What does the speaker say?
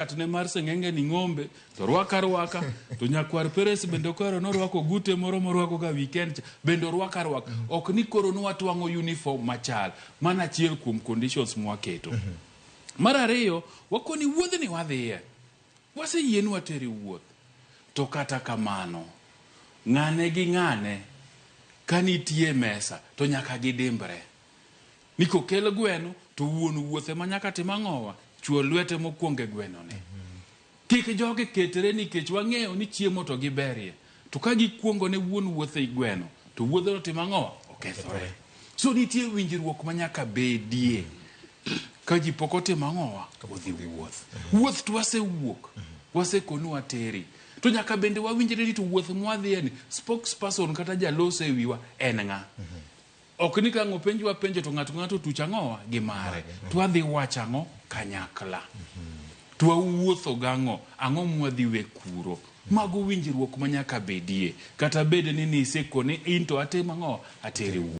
Ne mar seng'enge ni ng'ombe to rwaka arwaka to nyakwar Peres bende okwero norwako ogute moro morwako ga weekend cha bende orwako arwaka. Ok ni koro nwatwang'o uniform machal. Mano achiel kuom conditions mwaketo. Mar ariyo, wakoni wuodhni wadhiye. Waseyie ni wateri wuoth. To kata kamano, ng'ane gi ng'ane ka nitie mesa to nyaka gidimbre. Ni kokel gweno to wuon wuoth ema nyaka tim ang'owa? Chuo lwete mokwongo e gweno ni. Kik jogi ketre nikech wang'eyo ni chiemo to giberie. To ka gikuongo ne wuon wuoth ei gweno to wuodhno timo ang'owa? Okethore. So nitie winjruok ma nyaka bedie ka ji pok otimo ang'owa? Odhi wuoth. Wuoth to wasewuok. Wasekonu wateri. To nyaka bende wawinjre ni to wuoth mwadhiye ni spokesperson kata jaloso e wiwa en ng'a? Ok ni ka ang' openjwa penjo to ng'ato ng'ato otuch ang'owa gi mare. To wadhi wacho ang'o kanyakla? To wawuotho gang'o? Ang'o mwadhi we kuro? Mago winjruok ma nyaka bedie. Kata bed ni nisekoni in to atimo ang'o? Ateri wuoth.